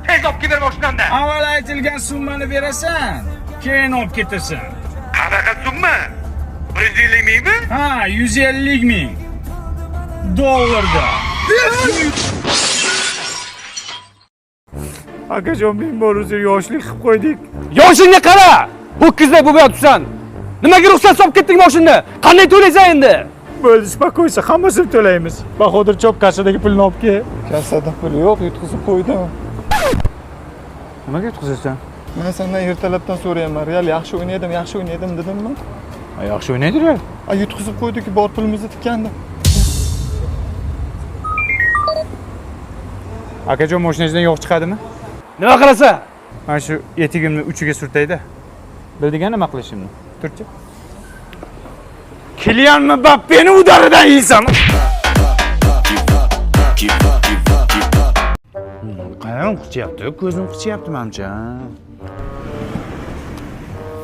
Tez olib kelib ber mashinamni. Avval aytilgan summani berasan, keyin olib ketasan. Qanaqa summa? 150 mingmi? Ha, 150 ming dollarda. Akajon, ming bor o'zi yoshlik qilib qo'ydik. Yoshingga qara! Ho'kizday bo'lib yotibsan. Nimaga ruxsat solib ketding mashinani? Qanday to'laysan endi? Bo'ldi, spokойся, hammasini to'laymiz. Bahodir chop kassadagi pulni olib kel. Kassada pul yo'q, yutqizib qo'ydim. Nimaga yutqizasan? Men sendan ertalabdan so'rayapman. Real yaxshi o'ynaydim, yaxshi o'ynaydim dedimmi? Yaxshi o'ynaydi Real. Yutqizib qo'ydik, bor pulimizni tikkandi. Akajon, mashinangizdan yog' chiqadimi? Nima qilasan? Mana shu etigimni uchiga surtayda. Bildingmi nima qilishimni? Turchi. Kilian Mbappeni udaridan yeysan. Qayerdan quchyapti? Ko'zim quchyapti menimcha.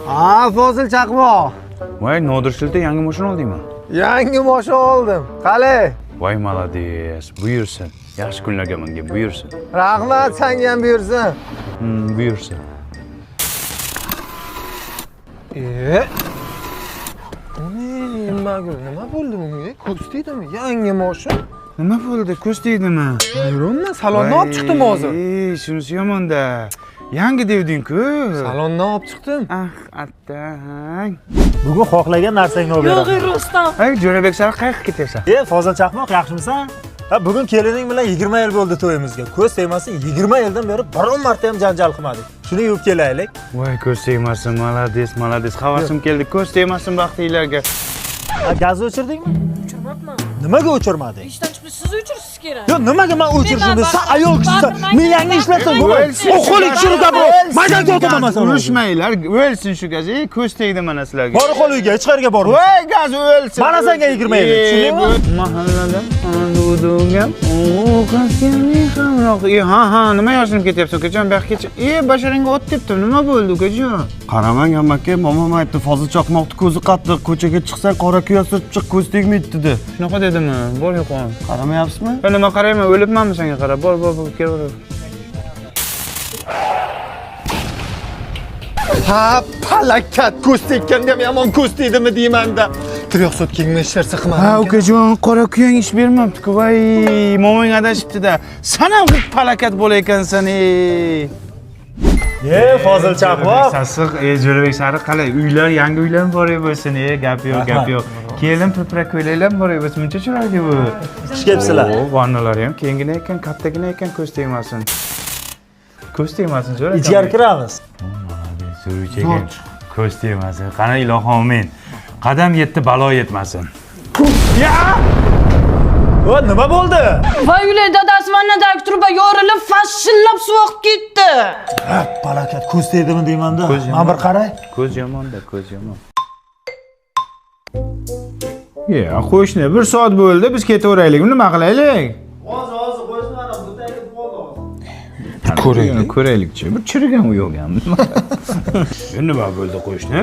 Ha, Fozil Chaqmoq. Voy, Nodir Shilta, yangi mashina oldingmi? Yangi mashina oldim. Qalay? Voy, молодец. Buyursin. Yaxshi kunlarga menga buyursin. Rahmat, senga ham buyursin. Buyursin. Nima nima bo'ldi bunga? Ko'z tegdimi? Yangi mashina. Nima bo'ldi? Ko'z tegdimi? Hayronman, salondan olib chiqdim hozir. Shunisi yomonda. Yangi devding-ku. Salondan olib chiqdim. Ah, attang. Bugun xohlagan narsangni olib beraman. Yo'q, Rustam. Ay, Jo'rabek sari qayerga ketyapsan? Fozil Chaqmoq, yaxshimisan? Ha, bugun kelining bilan 20 yil bo'ldi to'yimizga. Ko'z tegmasin, 20 yildan beri biron marta ham janjal qilmadik. Shuni yuvib kelaylik. Voy, ko'z tegmasin, молодец, молодец. Havasim keldi. Ko'z tegmasin baxtinglarga. Gaz o'chirdingmi? O'chirmabman. Nimaga o'chirmading? Ishdan chiqib siz o'chirishingiz kerak. Yo'q, nimaga men o'chirishim? Sen ayol kishisan. Miyangni ishlatsang bo'lmaydi. O'qolik tushirib gapir. Maydonga otaman men seni. Urushmanglar, o'lsin shu gaz. Ko'z tegdi mana sizlarga. Bor qol uyga, hech qayerga borma. Voy, gaz o'lsin. Mana senga 20 yil, tushundingmi? Mahallada andudungam, o'qasini hamroq. Ha, ha, nima yoshinib ketyapsan, ukajon? Bu yoqqa kecha. Basharangga ot tepdim. Nima bo'ldi, ukajon? Qaramang aka, momam aytdi, Fozil Chaqmoqni ko'zi qattiq, ko'chaga chiqsang qora kuya surtib chiq, ko'z tegmaydi dedi. Shunaqa dedimi? Bor yo'qon. Qaramayapsizmi? Nima qarayman, o'libmanmi senga qarab? Bor, bor, bor, kel, bor. Ha, palakat, ko'z tekkanda ham yomon ko'z tegdimi deyman-da. Tiroq sotkingni hech narsa qilmadim. Ha, ukajon, qora kuyang ish bermabdi-ku. Voy, momang adashibdi-da. Sen ham palakat bo'la ekansan, ey. Fozil Chaqmoq. Sasiq, Jo'rabek sariq qalay? Uylar, yangi uylar muborak bo'lsin, gap yo'q, gap yo'q. Kelin pirpira ko'ylaklar muborak bo'lsin, muncha chiroyli bu. Xush kelibsizlar. Vannalari ham kengina ekan, kattagina ekan, ko'z tegmasin. Ko'z tegmasin, zo'r ekan. Ichkari kiramiz. Zo'r. Ko'z tegmasin. Qani ilohi amin. Qadam yetdi, balo yetmasin. Ya! O, nima bo'ldi? Voy, ular dadasi vannadagi truba yorilib, fashillab suv oqib ketdi. Ha, palakat, ko'z tegdimi deyman-da. Mana bir qaray. Ko'z yomonda, ko'z yomon. Ya, qo'shni, 1 soat bo'ldi, biz ketaveraylik, nima qilaylik? Hozir, qo'shni mana bu tagi bo'ldi hozir. Ko'raylik, ko'raylikchi. Bir chirigan u yo'q ham. Nima bo'ldi qo'shni?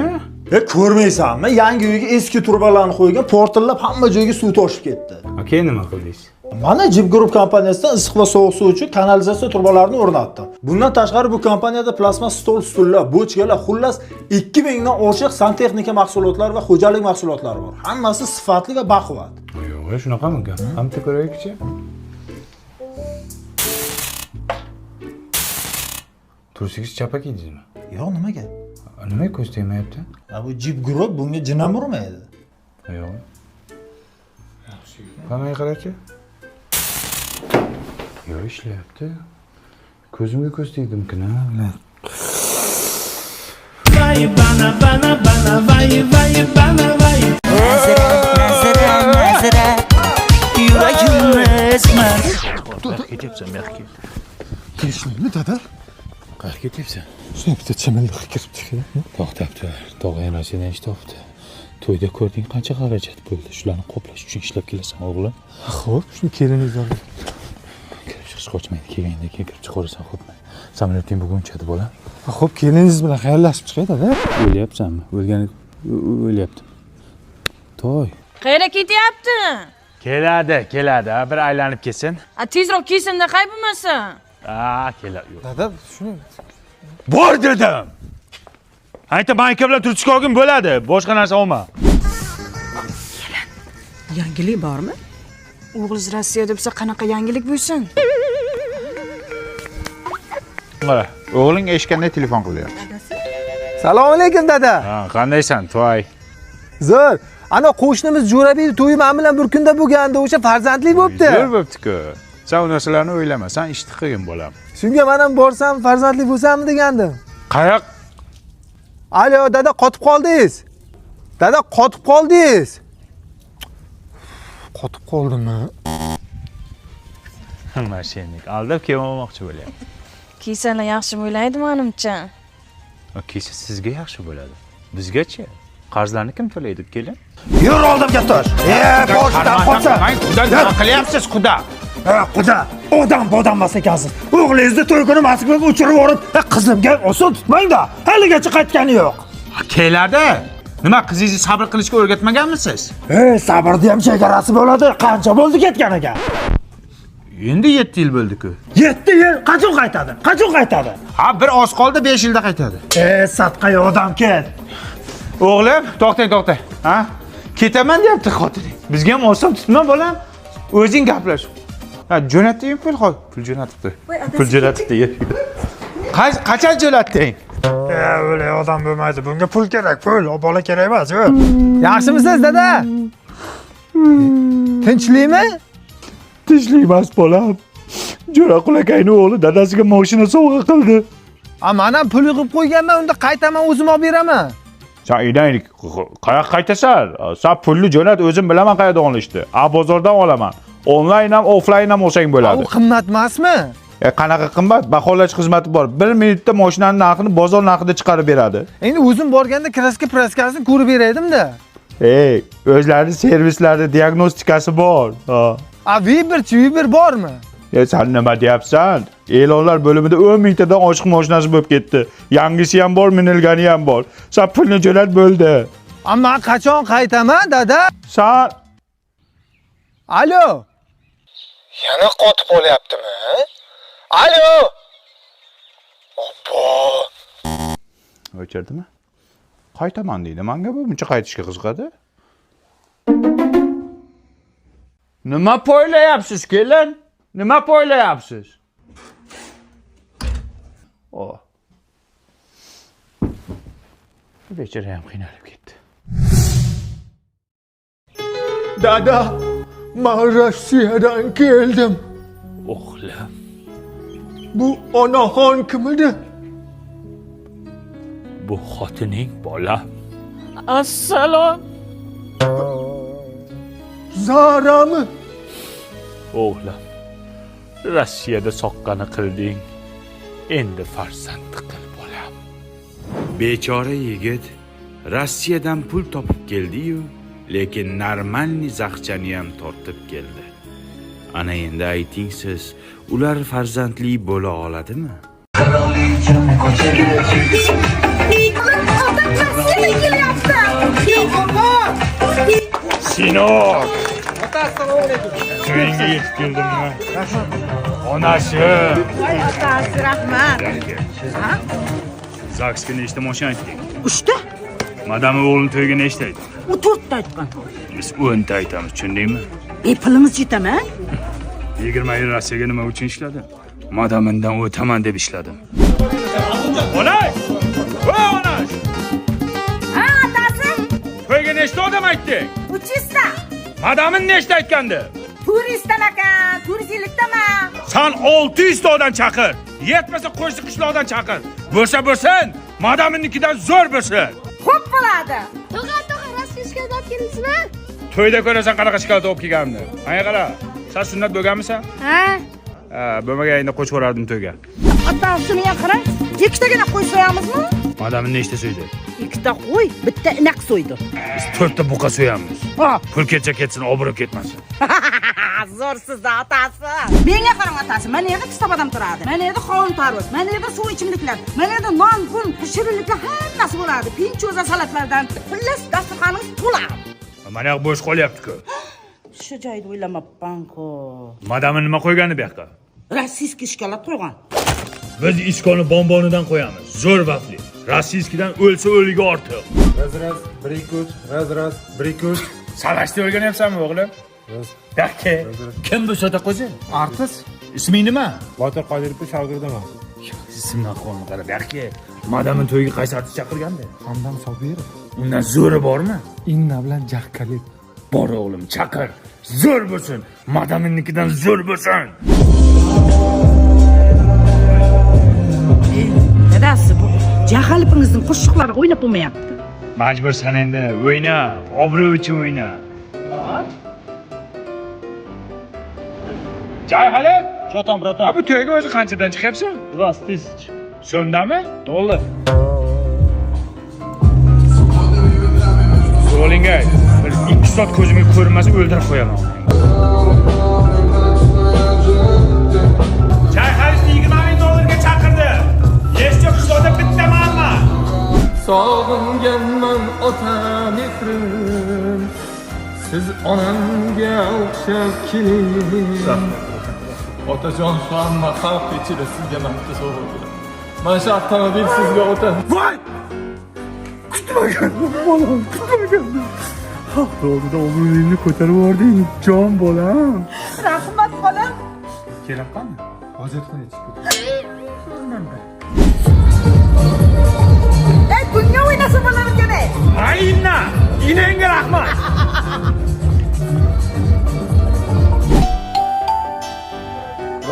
Ko'rmaysanmi? Yangi uyga eski trubalarni qo'ygan, portillab hamma joyga suv toshib ketdi. Keyin nima qildingiz? Mana Jib Group kompaniyasidan issiq va sovuq suv uchun kanalizatsiya trubalarini o'rnatdim. Bundan tashqari bu kompaniyada plasma stol, stullar, bochkalar, xullas 2000 dan oshiq santexnika mahsulotlari va xo'jalik mahsulotlari bor. Hammasi sifatli va baquvvat. Yo'q, shunaqami gap? Hamma ko'raylikchi. Tursiz chapa kiydingizmi? Yo'q, nimaga? Nimaga ko'z tegmayapti? Bu Jib Group bunga jin ham urmaydi. Yo'q. Qanday qarachi? Yo'q, ishlayapti. Ko'zimga ko'z tegdimki, nima bilan? Vay bana bana bana vay vay bana vay. Nazira nazira nazira yuragimni ezma. Qayerga ketyapsan, bu yoqqa? Tinchlikmi, dada? Qayerga ketyapsan? Shunday bitta chimildiq kirib chiqyapmi? To'xtab tur. Tog'a yana sendan ish topdi. To'yda ko'rding qancha xarajat bo'ldi. Shularni qoplash uchun ishlab kelasan, o'g'lim. Xo'p, shuni keliningiz oldi. Kirib chiq. Baqirish qochmaydi, kelganda keyin kirib chiqaverasan, xo'pmi? Samolyoting bugun uchadi, bolam. Xo'p, keliningiz bilan xayrlashib chiqay dada. O'lyapsanmi? O'lgani o'lyapti. Toy. Qayerga ketyapti? Keladi, keladi. Bir aylanib kelsin. A tezroq kelsin-da, qay bo'lmasa. A, keladi. Dada, shuni bor dedim. Ayta banka bilan turchka olgin bo'ladi, boshqa narsa olma. Kelin, yangilik bormi? O'g'liz Rossiyada bo'lsa qanaqa yangilik bo'lsin? Mana, o'g'ling eshikanda telefon qilyapti. Assalomu alaykum dada. Ha, qandaysan, toy? Zo'r. Ana qo'shnimiz Jo'rabek to'yi men bilan bir kunda bo'lgandi, o'sha farzandli bo'pti. Zo'r bo'pti-ku. Sen u narsalarni o'ylama, sen ishni qilgin bolam. Shunga men ham borsam farzandli bo'lsammi degandim. Qayoq? Alo dada, qotib qoldingiz. Dada, qotib qoldingiz. Qotib qoldimmi? Mashinnik aldab kelmoqchi bo'lyapti. Kiysalar yaxshi bo'laydi menimcha. Kiysa sizga yaxshi bo'ladi. Bizgachi? Qarzlarni kim to'laydi, kelin? Yur oldimga tur. Boshidan qocha. Quda nima qilyapsiz, quda? Quda, odam bodam emas ekansiz. O'g'lingizni to'y kuni Moskvaga uchirib yuborib, qizimga oson tutmang-da. Haligacha qaytgani yo'q. Keladi. Nima, qizingizni sabr qilishga o'rgatmaganmisiz? Sabrni ham chegarasi bo'ladi. Qancha bo'ldi ketganiga? Endi 7 yil bo'ldi-ku. 7 yil qachon qaytadi? Qachon qaytadi? Ha, bir oz qoldi, 5 yilda qaytadi. Sadqa odam ket. O'g'lim, to'xtang, to'xtang. Ha? Ketaman deyapti xotining. Bizga ham oson tutma, bolam. O'zing gaplash. Ha, jo'natding pul, hozir pul jo'natibdi. Pul jo'natibdi. Qachon jo'natding? O'lay odam bo'lmaydi. Bunga pul kerak, pul, bola kerak emas, yo'q. Yaxshimisiz, dada? Tinchlikmi? Tinchlik emas, bolam. Jo'raqul akayning o'g'li dadasiga mashina sovg'a qildi. A, men ham pul yig'ib qo'yganman, unda qaytaman, o'zim olib beraman. Sen uydan qayoqqa qaytasan? Sen pulni jo'nat, o'zim bilaman qayerdan olishni. A, bozordan olaman. Onlayn ham, offlayn ham olsang bo'ladi. U qimmat emasmi? Qanaqa qimmat? Baholash xizmati bor. 1 minutda mashinani narxini bozor narxida chiqarib beradi. Endi o'zim borganda kraska praskasini ko'rib beraydim-da. Ey, o'zlarining servislari, diagnostikasi bor. Ha. A, Viber-chi, Viber bormi? Sen nima deyapsan? E'lonlar bo'limida 10 mingtadan oshiq mashinasi bo'lib ketdi. Yangisi ham bor, minilgani ham bor. Sen pulni jo'nat bo'ldi. Ammo qachon qaytaman, dada? Sen Alo. Yana qotib qolyaptimi? Alo. Obbo. O'chirdimi? Qaytaman deydi. Menga bu buncha qaytishga qiziqadi. Nima poylayapsiz, kelin? Nima poylayapsiz? O. Bechora ham qiynalib ketdi. Dada, men Rossiyadan keldim. O'g'lim. Bu onaxon kim edi? Bu xotining, bola. Assalom. Zarami? O'g'lim, Rossiyada soqqani qilding. Endi farzand qil, bolam. Bechora yigit Rossiyadan pul topib keldi-yu, lekin normalniy zaqchani ham tortib keldi. Ana endi ayting siz, ular farzandli bo'la oladimi? Sinok! Ota, assalomu alaykum. To'yingga yetib keldimmi? Onasi. Voy otasi, rahmat. ZAGSga nechta mashina aytding? 3 ta. Madam o'g'lim to'yga nechta aytdi? U 4 ta aytgan. Biz 10 ta aytamiz, tushundingmi? Pulimiz yetami? 20 yil Rossiyaga nima uchun ishladim? Madamindan o'taman deb ishladim. Onash! Voy onash! Ha, otasi? To'yga nechta odam aytding? 300 ta. Madamin nechta aytgandi? Turistdan ekan, 450 taman. San 600 ta odam chaqir. Yetmasa qo'shni qishloqdan chaqir. Bo'lsa bo'lsin, madaminnikidan zo'r bo'lsin. Xo'p bo'ladi. Tog'a, tog'a, Rossiya shokolad olib keldingizmi? To'yda ko'rasan qanaqa shokolad olib kelganimni. Menga qara, sen sunnat bo'lganmisan? Ha. Ha, bo'lmagan endi qo'shib yuborardim to'yga. Otasini ham qarang, ikkitagina qo'y so'yamizmi? Madam nechta so'ydi? 2 ta qo'y, bitta inoq so'ydi. Biz 4 ta buqa so'yamiz. Pul ketsa ketsin, obro' ketmasin. Zo'rsiz otasi. Menga qarang otasi, mana yerda pista turadi. Mana yerda qovun tarvuz, mana yerda suv ichimliklar, mana yerda non, pun, shirinliklar hammasi bo'ladi. Pincho'za salatlardan. Xullas, dasturxoningiz to'la. Mana yoq bo'sh qolyapti-ku. Shu joyda o'ylamabman-ku. Madami nima qo'ygani bu yoqqa? Rossiyskiy shokolad qo'ygan. Biz iskoni bombonidan qo'yamiz. Zo'r vafli. Rossiyskidan o'lsa o'ligi ortiq. Raz raz 1 2 3 raz raz 1 2 3. Savashni o'rganyapsanmi o'g'lim? Dakki. Kim bu sota qo'zi? Artist. Isming nima? Botir Qodirovning shogirdiman. Ismdan qo'lni qara, Dakki. Madamin to'yiga qaysi artist chaqirgandi? Hamdam Sobirov. Undan zo'ri bormi? Inna bilan Jahkalib. Bor o'g'lim, chaqir. Zo'r bo'lsin. Madaminnikidan zo'r bo'lsin. Dadasi, bu Jahalipingizning qo'shiqlari o'ynab bo'lmayapti. Majbursan endi, o'yna, obro' uchun o'yna. Jayhalib! Cho'ton, bratan. Bu to'yga o'zi qanchadan chiqyapsan? 20 тысяч. So'mdami? Dollar. Qo'lingga bir 2 soat ko'zimga ko'rinmasa o'ldirib qo'yaman. Jayhalibni 20 ming dollarga chaqirdi. Yeshcha qishloqda bitta manman. Sog'inganman ota mehrim, siz onamga o'xshab keling. Otajon, shu hamma xalq ichida sizga bitta sovg'a beraman. Mana shu avtomobil sizga ota. Voy! Kutmagandim bolam, kutmagandim. Xalq oldida obro'yingni ko'tarib yubording, jon bolam. Rahmat bolam. Kelin qani? Hojatxonaga chiqib ketdi. Ey, bunga o'ynasa bo'larkan ey. Ha, Inna, inangga rahmat.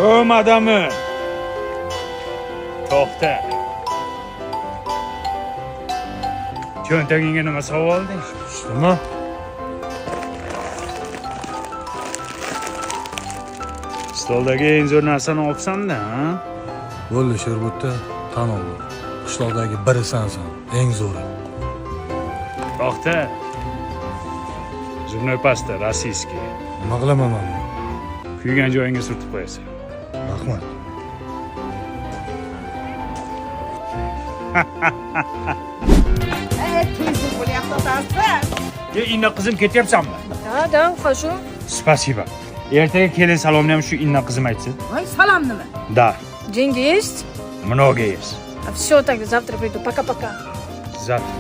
O madami. To'xta. Cho'ntagingga nima sovg'a olding? Nima? Stoldagi eng zo'r narsani olibsan-da, ha? Bo'ldi, sherbutda tan oldim. Qishloqdagi biri sansan, eng zo'ri. To'xta. Zubnoy pasta, rossiyskiy. Nima qilaman men buni? Kuygan joyingga surtib qo'yasan. Rahmat. Ey, tezlik bo'lyapti otasi. E, Inna qizim ketyapsanmi? Да, да, ухожу. Спасибо. Ertaga kelin salomni ham shu Inna qizim aytsin. Voy, salom nima? Да, Деньги есть? много есть. Все, тогда завтра приду. Пока-пока. Завтра.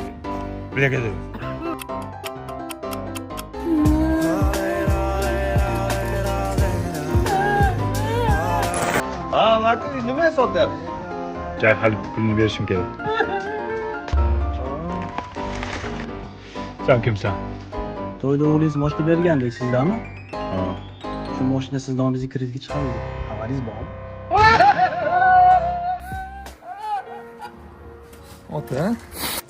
Благодарю. Ha, Martin, nima sotyapsiz? Jayhal pulini berishim kerak. Sen kimsan? To'yda o'g'lingiz moshina bergandek sizdami? Ha. Shu moshina siz nomingizga kreditga chiqarildi. Xabaringiz bormi? Ota,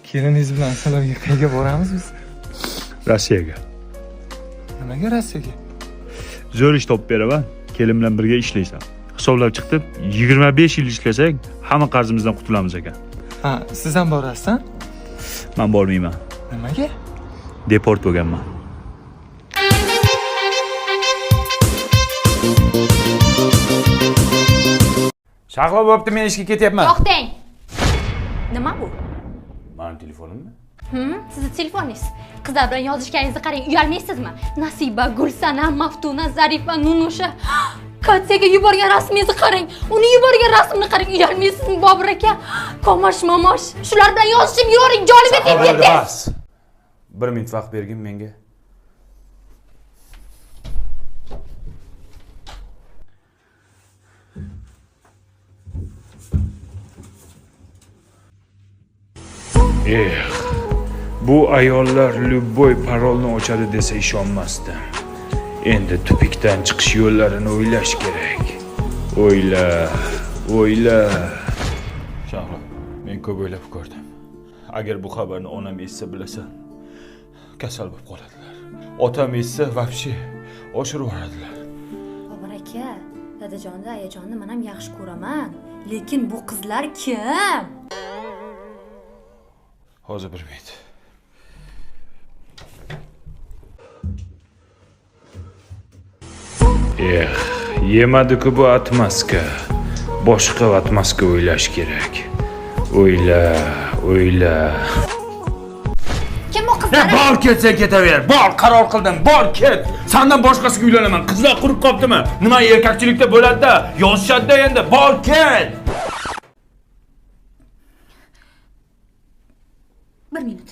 keliningiz bilan salomga qayerga boramiz biz? Rossiyaga. Nimaga Rossiyaga? Zo'r ish topib beraman. Kelin bilan birga ishlaysan. Hisoblab chiqdim, 25 yil ishlasak, hamma qarzimizdan qutulamiz ekan. Ha, siz ham borasiz, ha? Men bormayman. Nimaga? Deport bo'lganman. Shahlo bo'pti, men ishga ketyapman. To'xtang. Nima bu? Mani telefonimmi? Sizni telefoningiz. Qizlar bilan yozishganingizni qarang, uyalmaysizmi? Nasiba, Gulsana, Maftuna, Zarifa, Nunusha. Katyaga yuborgan rasmingizni qarang. Uni yuborgan rasmini qarang, uyalmaysizmi Bobur aka? Komosh, mamosh. Shular bilan yozishib yuravering, joniga tegib ketdi. Bas. 1 minut vaqt bergin menga. Eh, bu ayollar любой parolni ochadi desa ishonmasdim. Endi tupikdan chiqish yo'llarini o'ylash kerak. O'yla, o'yla. Shahlo, men ko'p o'ylab ko'rdim. Agar bu xabarni onam eshitsa bilasan, kasal bo'lib qoladilar. Otam eshitsa vobshe oshirib yuboradilar. Bobur aka, dadajonni, ayajonni men ham yaxshi ko'raman, lekin bu qizlar kim? Hozir bir minut. Eh, yemadi-ku bu atmaska. Boshqa atmaska o'ylash kerak. O'yla, o'yla. Kim bu qizlar? Bor ketsa ketaver. Bor, qaror qildim. Bor ket. Sendan boshqasiga uylanaman. Qizlar qurib qoptimi? Nima erkakchilikda bo'ladi-da? Yozishadi-da endi. Bor ket. Bir minut.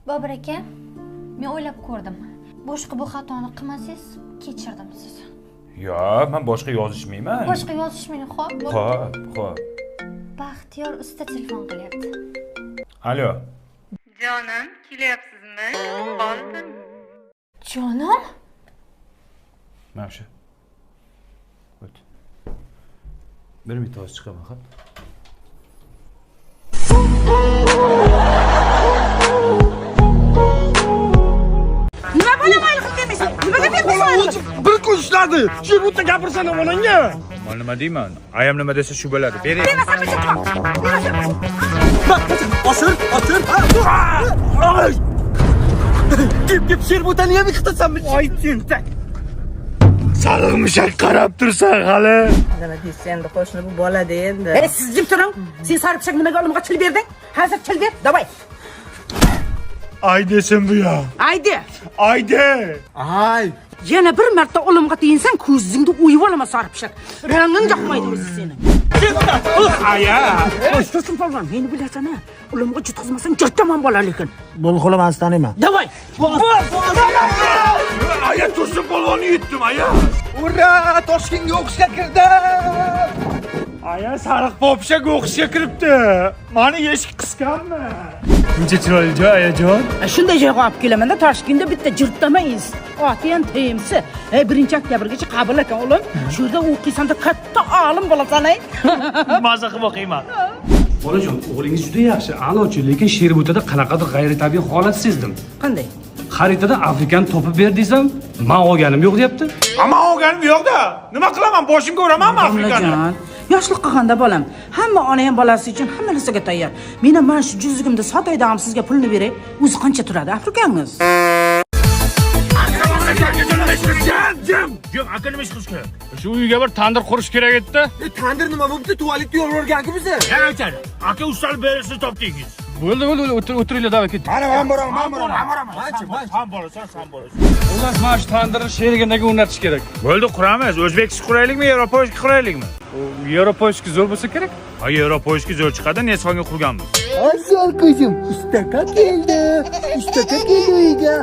Bobur aka, men o'ylab ko'rdim. Boshqa bu xatoni qilmasangiz, kechirdim sizni. Yo, men boshqa yozishmayman. Boshqa yozishmang, xo'p? Xo'p, xo'p. Baxtiyor usta telefon qilyapti. Alo. Jonim, kelyapsizmi? Qoldim. Jonim? Mana shu. O't. Bir minut hozir chiqaman, xo'p? Nima bo'laman qilib demaysan? Nimaga bermaysan? Bir kun ishladi. Shu bitta gapirsana onangga. Men nima deyman? Ayam nima desa shu bo'ladi. Bering. Oshir, oshir. Ay! Kep sherbotani ham yiqitasanmi? Voy tentak. Sariq mushak qarab tursan hali. Nima deysiz endi, qo'shni bu bolada endi. Ey, siz jim turing. Sen sariq mushak nimaga olimga chil berding? Hozir chil ber. Davay. Ay desin bu ya. Aydi. Aydi. Ay. Yana bir marta olimga teginsang, ko'zingni o'yib olaman sariq mushak. Ranging yoqmaydi o'zi seni. Aya. To'sin polvon, meni bilasan-a. Ulimga jutqizmasang jirtaman bola lekin. Bo'ldi, xola, men sizni taniyman. Davay. Aya, Tursun polvonni yutdim, aya. Ura, Toshkentga o'qishga kirdim. Aya, sariq popshak o'qishga kiribdi. Mani eshik qisqanmi? Buncha chiroyli joy, ayajon. Shunday joyga olib kelaman-da, Toshkentda bitta jirtama institut. Oti ham TMC. 1-oktyabrgacha qabul ekan, o'g'lim. Shu yerda o'qiysanda katta olim bo'lasan, ey. Maza qilib o'qiyman. Bolajon, o'g'lingiz juda yaxshi, a'lochi, lekin Sherbutada qanaqadir g'ayritabiiy holat sezdim. Qanday? Xaritada Afrikani topib ber desam, men olganim yo'q deyapti. Ammo olganim yo'q-da. Nima qilaman? Boshimga uramanmi Afrikani? Yoshlik qilganda bolam, hamma ona ham bolasi uchun hamma narsaga tayyor. Men ham mana shu juzligimni sotay ham sizga pulni beray. O'zi qancha turadi Afrikangiz? Jim, jim, aka nima ish qilish kerak? Shu uyga bir tandir qurish kerak edi-da. Tandir nima bo'pti? Tualetda yorib-yorganku bizni. Yana aytadi. Aka ustani berishni topdingiz. Bo'ldi, bo'ldi, o'tiringlar, davay ketdik. Mana men boraman, men boraman. Men boraman. Sen borasan, sen borasan. Xullas, mana shu tandirni sherigindagi o'rnatish kerak. Bo'ldi, quramiz. O'zbekcha quraylikmi, Yevropoyski quraylikmi? Yevropoyski zo'r bo'lsa kerak. Ha, Yevropoyski zo'r chiqadi, Nesxonga qurganmiz. Azal qizim, ustaka keldi. Ustaka keldi uyga.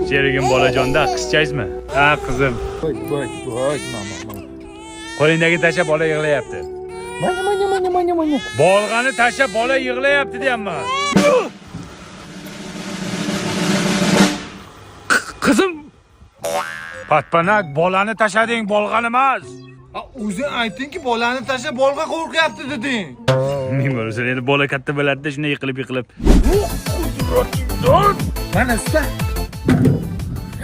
Sherigim bolajonda qizchangizmi? Ha, qizim. Voy, voy, voy, mama. Qo'lingdagi tasha bola yig'layapti. Mana, mana, mana, mana, mana. Bolg'ani tasha bola yig'layapti deyapman. Qizim, patpanak bolani tashading, bolg'ani emas. O'zing aytdingki, bolani tasha, bolg'a qo'rqyapti deding. Men bo'lsa endi bola katta bo'ladi-da, shunday yiqilib-yiqilib. Mana usta.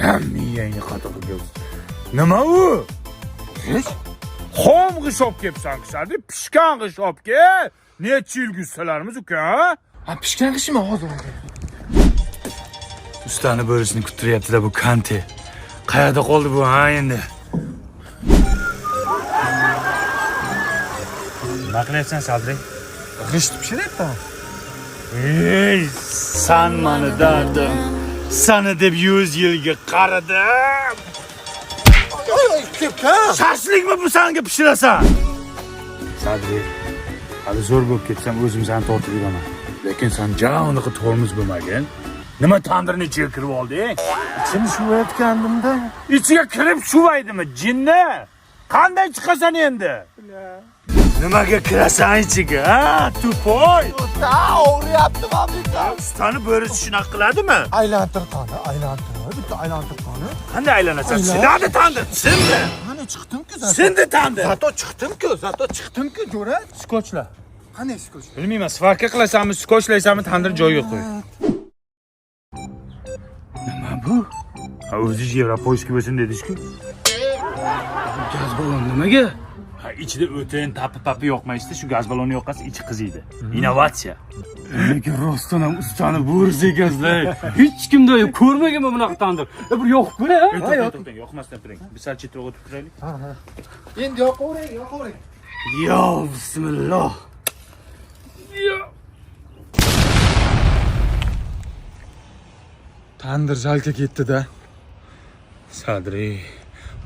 Ham miyangni qatig'i. Nima u? Hech? Xom g'ish olib kelibsan, kisadi, pishgan g'ish olib kel. Necha yil ustalarimiz uka? Ha, pishgan g'ishmi hozir? Ustani bo'risini kuttiryapti-da bu Kante. Qayerda qoldi bu ha endi? Nima qilyapsan, Sadri? G'isht pishiryapman. Ey, san mani dardim. Sani deb 100 yilga qaradim. Shashlikmi bu sanga pishirasan? Sadri, hali zo'r bo'lib ketsam o'zim seni tortib yuraman. Lekin sen ja unaqa tormoz bo'lmagin. Nima tandirni ichiga kirib olding? Ichini shuvayotgandimda. Ichiga kirib shuvaydimi, jinni? Qanday chiqasan endi? Nimaga kirasan ichiga, ha? Tupoy. Usta, og'riyapti mana. Ustani bo'risi shunaqa qiladimi? Aylantir qani, aylantir. Bitta aylantir qani. Qanday aylanasan? Sinadi tandir, sindi. Mana chiqdim-ku zato. Sindi tandir. Zato chiqdim-ku, zato chiqdim-ku, jo'ra. Skochla. Qanday skoch? Bilmayman, svarka qilasanmi, skochlaysanmi, tandir joyiga qo'y. Nima bu? Ha, o'zingiz Yevropoyski bo'lsin dedingiz-ku. Gaz ballon nimaga? Ha, ichida o'tin, tapi papi yoqmaysizda, shu gaz ballonni yoqasiz, ichi qiziydi. Innovatsiya. Lekin rostdan ham ustani bo'risi ekansizlar. Hech kimda ko'rmaganman bunaqa tandir. Bir yoqib ko'ray, ha? To'xtang, to'xtang, yoqmasdan turing. Bir sal chetroq o'tib turaylik. Ha, ha. Endi yoqavering, yoqavering. Yo, bismillah. Tandir jalka ketdi-da. Sadri,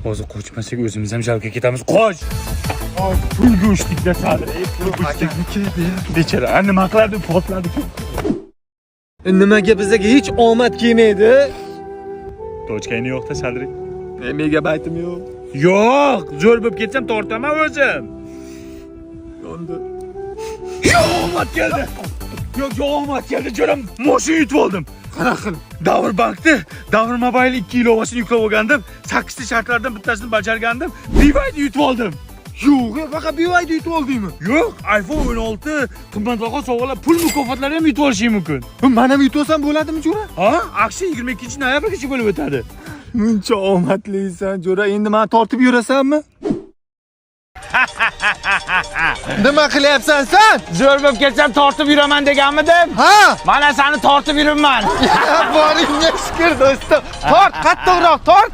hozir qochmasak o'zimiz ham jalka ketamiz. Qoch! Pulga uchdik-da Sadri, pulga uchdik. Bechora, nima qiladi? Portladi-ku. Nimaga bizga hech omad kelmaydi? Tochkangni yo'q-da Sadri. Megabaytim yo'q. Yo'q, zo'r bo'lib ketsam tortaman o'zim. Yondi. Yo'q, omad keldi. Yo'q, omad keldi. Jo'ram, mashina yutib oldim. Qanaqa qilib? Davr bankni, Davr Mobile 2 ilovasini yuklab olgandim. 8 ta shartlardan bittasini bajargandim. BYD yutib oldim. Yo'q, faqat BYD yutib oldingmi? Yo'q, iPhone 16 qimmatbaho sovg'alar, pul mukofotlari ham yutib olishing mumkin. Men ham yutib olsam bo'ladimi, jo'ra? Ha, aksiya 22 noyabrgacha bo'lib o'tadi. Muncha omadlisan, jo'ra. Endi meni tortib yurasanmi? Nima qilyapsan sen? Zo'r bo'lib ketsam tortib yuraman deganmidim? Ha! Mana seni tortib yuribman. Boringga shukr do'stim. Tort, qattiqroq tort.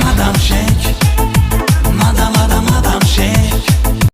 Madam shake. Madam, madam, madam shake.